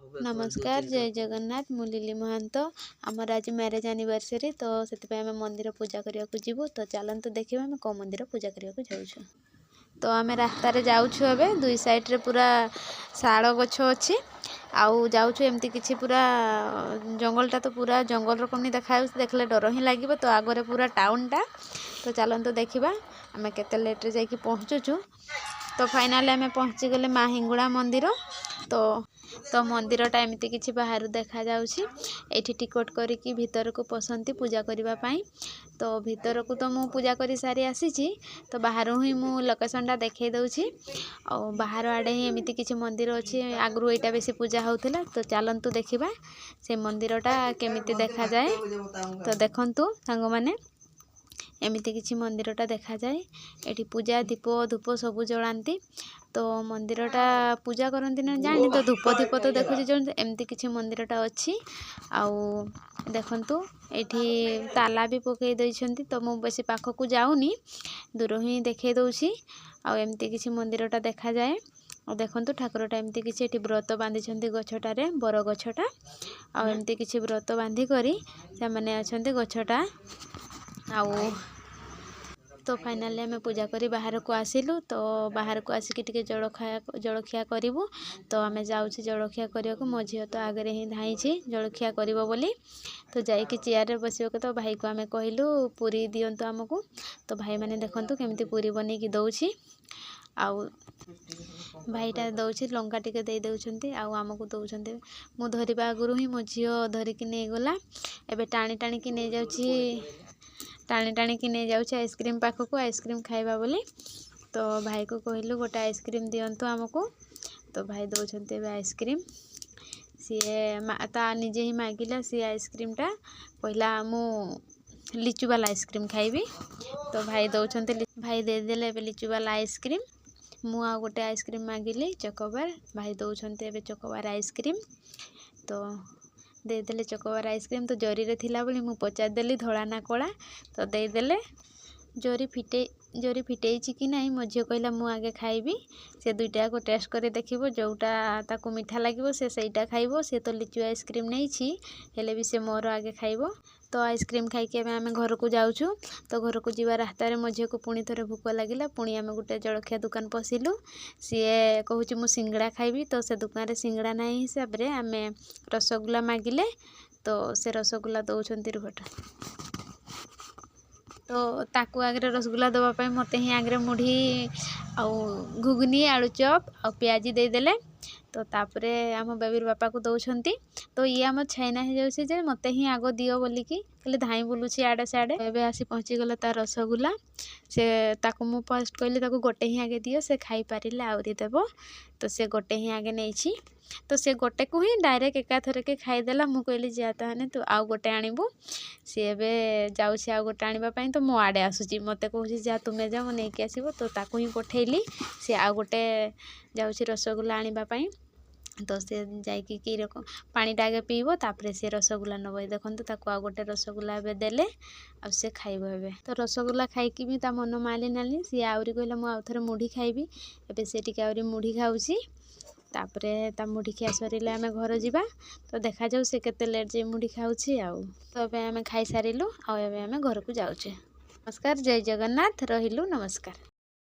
ନମସ୍କାର, ଜୟ ଜଗନ୍ନାଥ। ମୁଁ ଲିଲି ମହାନ୍ତ। ଆମର ଆଜି ମ୍ୟାରେଜ୍ ଆନିଭର୍ସରୀ, ତ ସେଥିପାଇଁ ଆମେ ମନ୍ଦିର ପୂଜା କରିବାକୁ ଯିବୁ। ତ ଚାଲନ୍ତୁ ଦେଖିବା ଆମେ କେଉଁ ମନ୍ଦିର ପୂଜା କରିବାକୁ ଯାଉଛୁ। ତ ଆମେ ରାସ୍ତାରେ ଯାଉଛୁ ଏବେ। ଦୁଇ ସାଇଡ଼୍ରେ ପୁରା ଶାଳ ଗଛ ଅଛି ଆଉ ଯାଉଛୁ ଏମିତି କିଛି ପୁରା ଜଙ୍ଗଲଟା, ତ ପୁରା ଜଙ୍ଗଲ ରକମ ଦେଖାଯାଉଛି, ଦେଖିଲେ ଡର ହିଁ ଲାଗିବ। ତ ଆଗରେ ପୁରା ଟାଉନଟା। ତ ଚାଲନ୍ତୁ ଦେଖିବା ଆମେ କେତେ ଲେଟ୍ରେ ଯାଇକି ପହଞ୍ଚୁଛୁ। ତ ଫାଇନାଲି ଆମେ ପହଞ୍ଚିଗଲେ ମା ହିଙ୍ଗୁଳା ମନ୍ଦିର। ତ ମନ୍ଦିରଟା ଏମିତି କିଛି ବାହାରୁ ଦେଖାଯାଉଛି। ଏଇଠି ଟିକଟ କରିକି ଭିତରକୁ ପଶନ୍ତି ପୂଜା କରିବା ପାଇଁ। ତ ଭିତରକୁ ତ ମୁଁ ପୂଜା କରି ସାରି ଆସିଛି, ତ ବାହାରୁ ହିଁ ମୁଁ ଲୋକେସନଟା ଦେଖାଇ ଦେଉଛି। ଆଉ ବାହାର ଆଡ଼େ ହିଁ ଏମିତି କିଛି ମନ୍ଦିର ଅଛି। ଆଗରୁ ଏଇଟା ବେଶୀ ପୂଜା ହେଉଥିଲା। ତ ଚାଲନ୍ତୁ ଦେଖିବା ସେ ମନ୍ଦିରଟା କେମିତି ଦେଖାଯାଏ। ତ ଦେଖନ୍ତୁ ସାଙ୍ଗମାନେ, ଏମିତି କିଛି ମନ୍ଦିରଟା ଦେଖାଯାଏ। ଏଠି ପୂଜା, ଦୀପ, ଧୂପ ସବୁ ଜଳାନ୍ତି। ତ ମନ୍ଦିରଟା ପୂଜା କରନ୍ତି ନା ଜାଣିନି, ତ ଧୂପ ଦୀପ ତ ଦେଖୁଛି ଜଣେ। ଏମିତି କିଛି ମନ୍ଦିରଟା ଅଛି। ଆଉ ଦେଖନ୍ତୁ, ଏଇଠି ତାଲା ବି ପକାଇ ଦେଇଛନ୍ତି। ତ ମୁଁ ବେଶୀ ପାଖକୁ ଯାଉନି, ଦୂର ହିଁ ଦେଖାଇ ଦେଉଛି। ଆଉ ଏମିତି କିଛି ମନ୍ଦିରଟା ଦେଖାଯାଏ। ଆଉ ଦେଖନ୍ତୁ ଠାକୁରଟା ଏମିତି କିଛି। ଏଠି ବ୍ରତ ବାନ୍ଧିଛନ୍ତି ଗଛଟାରେ, ବର ଗଛଟା। ଆଉ ଏମିତି କିଛି ବ୍ରତ ବାନ୍ଧିକରି ସେମାନେ ଅଛନ୍ତି ଗଛଟା। ଆଉ ତ ଫାଇନାଲି ଆମେ ପୂଜା କରି ବାହାରକୁ ଆସିଲୁ। ତ ବାହାରକୁ ଆସିକି ଟିକେ ଜଳଖିଆ କରିବୁ। ତ ଆମେ ଯାଉଛୁ ଜଳଖିଆ କରିବାକୁ। ମୋ ଝିଅ ତ ଆଗରେ ହିଁ ଧାଇଁଛି ଜଳଖିଆ କରିବ ବୋଲି। ତ ଯାଇକି ଚେୟାରରେ ବସିବାକୁ ତ ଭାଇକୁ ଆମେ କହିଲୁ, ପୁରୀ ଦିଅନ୍ତୁ ଆମକୁ। ତ ଭାଇମାନେ ଦେଖନ୍ତୁ କେମିତି ପୁରୀ ବନେଇକି ଦେଉଛି। ଆଉ ଭାଇଟା ଦେଉଛି, ଲଙ୍କା ଟିକେ ଦେଇ ଦେଉଛନ୍ତି ଆଉ ଆମକୁ ଦେଉଛନ୍ତି। ମୁଁ ଧରିବା ଆଗରୁ ହିଁ ମୋ ଝିଅ ଧରିକି ନେଇଗଲା। ଏବେ ଟାଣି ଟାଣିକି ନେଇଯାଉଛି, ଟାଣି ଟାଣିକି ନେଇଯାଉଛି ଆଇସ୍କ୍ରିମ୍ ପାଖକୁ, ଆଇସ୍କ୍ରିମ୍ ଖାଇବା ବୋଲି। ତ ଭାଇକୁ କହିଲୁ, ଗୋଟେ ଆଇସ୍କ୍ରିମ୍ ଦିଅନ୍ତୁ ଆମକୁ। ତ ଭାଇ ଦେଉଛନ୍ତି ଏବେ ଆଇସ୍କ୍ରିମ୍। ସିଏ ତା ନିଜେ ହିଁ ମାଗିଲା ସିଏ ଆଇସ୍କ୍ରିମ୍ଟା। କହିଲା, ମୁଁ ଲିଚୁ ବାଲା ଆଇସ୍କ୍ରିମ୍ ଖାଇବି। ତ ଭାଇ ଦେଉଛନ୍ତି, ଭାଇ ଦେଇଦେଲେ ଏବେ ଲିଚୁ ବାଲା ଆଇସ୍କ୍ରିମ୍। ମୁଁ ଆଉ ଗୋଟେ ଆଇସ୍କ୍ରିମ୍ ମାଗିଲି, ଚକୋବାର। ଭାଇ ଦେଉଛନ୍ତି ଏବେ ଚକୋବାର ଆଇସ୍କ୍ରିମ୍। ତ ଦେଇଦେଲେ ଚକୋବାର ଆଇସ୍କ୍ରିମ୍। ତ ଜରିରେ ଥିଲା ବୋଲି ମୁଁ ପଚାରିଦେଲି ଧଳା ନା କଳା, ତ ଦେଇଦେଲେ। ଜରି ଫିଟେଇଛି କି ନାହିଁ, ମୋ ଝିଅ କହିଲା, ମୁଁ ଆଗେ ଖାଇବି। ସେ ଦୁଇଟାକୁ ଟେଷ୍ଟ କରି ଦେଖିବ, ଯେଉଁଟା ତାକୁ ମିଠା ଲାଗିବ ସେ ସେଇଟା ଖାଇବ। ସେ ତ ଲିଚୁ ଆଇସ୍କ୍ରିମ୍ ନେଇଛି, ହେଲେ ବି ସେ ମୋର ଆଗେ ଖାଇବ। ତ ଆଇସ୍କ୍ରିମ୍ ଖାଇକି ଏବେ ଆମେ ଘରକୁ ଯାଉଛୁ। ତ ଘରକୁ ଯିବା ରାସ୍ତାରେ ମୋ ଝିଅକୁ ପୁଣି ଥରେ ଭୋକ ଲାଗିଲା। ପୁଣି ଆମେ ଗୋଟେ ଜଳଖିଆ ଦୋକାନ ପଶିଲୁ। ସିଏ କହୁଛି, ମୁଁ ସିଙ୍ଗଡ଼ା ଖାଇବି। ତ ସେ ଦୋକାନରେ ସିଙ୍ଗଡ଼ା ନାହିଁ ହିସାବରେ ଆମେ ରସଗୋଲା ମାଗିଲେ। ତ ସେ ରସଗୋଲା ଦେଉଛନ୍ତି। ରୁହଟା ତ ତାକୁ ଆଗରେ ରସଗୋଲା ଦେବା ପାଇଁ ମୋତେ ହିଁ ଆଗରେ ମୁଢ଼ି ଆଉ ଘୁଗୁନି, ଆଳୁଚପ୍ ଆଉ ପିଆଜି ଦେଇଦେଲେ। ତ ତାପରେ ଆମ ବେବିର ବାପାକୁ ଦେଉଛନ୍ତି। ତ ଇଏ ଆମ ଛାଇନା ହେଇଯାଉଛି ଯେ ମୋତେ ହିଁ ଆଗ ଦିଅ ବୋଲିକି ଖାଲି ଧାଇଁ ବୁଲୁଛି ଆଡ଼େ ସିଆଡ଼େ। ଏବେ ଆସି ପହଞ୍ଚିଗଲା ତା ରସଗୋଲା। ସେ ତାକୁ ମୁଁ ଫାଷ୍ଟ କହିଲି, ତାକୁ ଗୋଟେ ହିଁ ଆଗେ ଦିଅ, ସେ ଖାଇପାରିଲେ ଆହୁରି ଦେବ। ତ ସେ ଗୋଟେ ହିଁ ଆଗେ ନେଇଛି। ତ ସେ ଗୋଟେକୁ ହିଁ ଡାଇରେକ୍ଟ ଏକାଥରକେ ଖାଇଦେଲା। ମୁଁ କହିଲି, ଯା ତାହେଲେ ତୁ ଆଉ ଗୋଟେ ଆଣିବୁ। ସିଏ ଏବେ ଯାଉଛି ଆଉ ଗୋଟେ ଆଣିବା ପାଇଁ। ତ ମୋ ଆଡ଼େ ଆସୁଛି, ମୋତେ କହୁଛି, ଯା ତୁମେ ଯାଅ, ମୁଁ ନେଇକି ଆସିବ। ତ ତାକୁ ହିଁ ପଠେଇଲି। ସେ ଆଉ ଗୋଟେ ଯାଉଛି ରସଗୋଲା ଆଣିବା ପାଇଁ। ତ ସେ ଯାଇକି କି ରକମ ପାଣିଟା ଆଗେ ପିଇବ, ତାପରେ ସେ ରସଗୋଲା ନେବ। ଦେଖନ୍ତୁ, ତାକୁ ଆଉ ଗୋଟେ ରସଗୋଲା ଏବେ ଦେଲେ ଆଉ ସେ ଖାଇବ ଏବେ। ତ ରସଗୋଲା ଖାଇକି ବି ତା ମନ ମାନିଲାନି। ସିଏ ଆହୁରି କହିଲା, ମୁଁ ଆଉ ଥରେ ମୁଢ଼ି ଖାଇବି। ଏବେ ସେ ଟିକେ ଆହୁରି ମୁଢ଼ି ଖାଉଛି। ତାପରେ ତା ମୁଢ଼ି ଖିଆ ସରିଲେ ଆମେ ଘର ଯିବା। ତ ଦେଖାଯାଉ ସେ କେତେ ଲେଟ୍ ଯାଇ ମୁଢ଼ି ଖାଉଛି। ଆଉ ତ ଏବେ ଆମେ ଖାଇସାରିଲୁ ଆଉ ଏବେ ଆମେ ଘରକୁ ଯାଉଛେ। ନମସ୍କାର, ଜୟ ଜଗନ୍ନାଥ। ରହିଲୁ, ନମସ୍କାର।